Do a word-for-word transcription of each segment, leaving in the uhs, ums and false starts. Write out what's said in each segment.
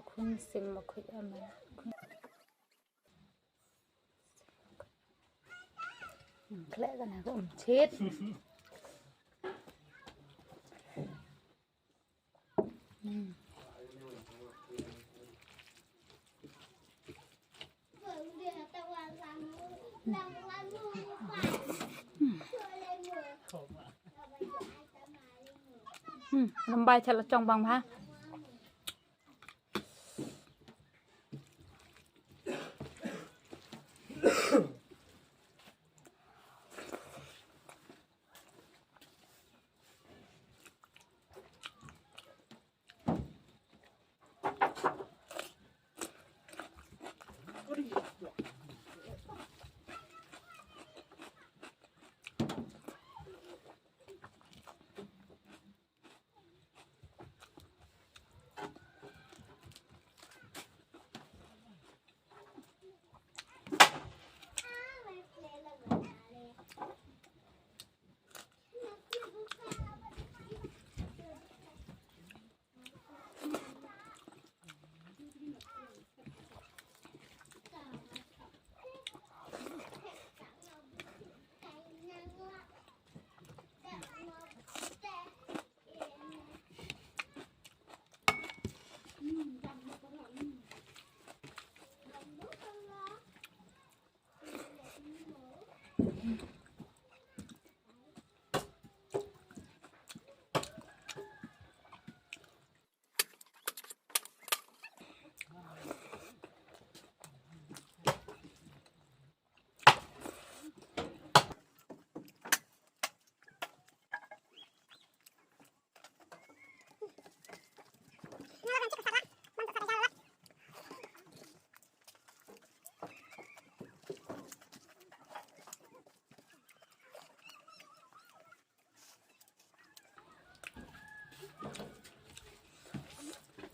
Khun sim ma khuid amen. Khleh ka na ka um chit. Hmm. Hmm, rymbai cha la chong bang bha.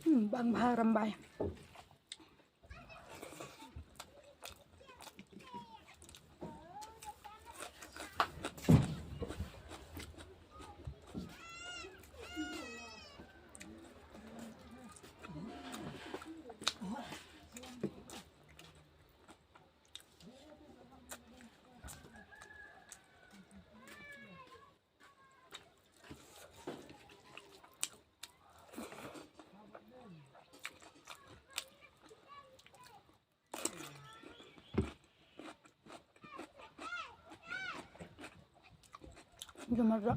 Hmm, bang bha rymbai. Jumpa.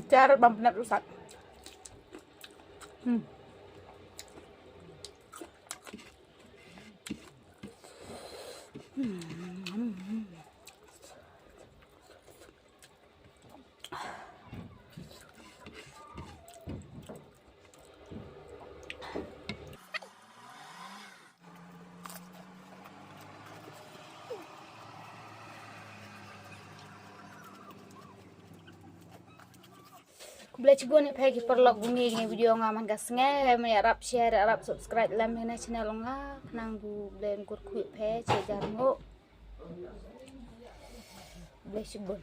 Jar bam penat rusat. Hmm. Khublei chibun ïa phi ki paralok, bun ïa kine video nga man ka sngi, men ïa rap share, ïa rap subscribe lem ïa kane channel nga, khnang ba U Blei un kyrkhu ïa phi, che jar nguh. Khublei chibun.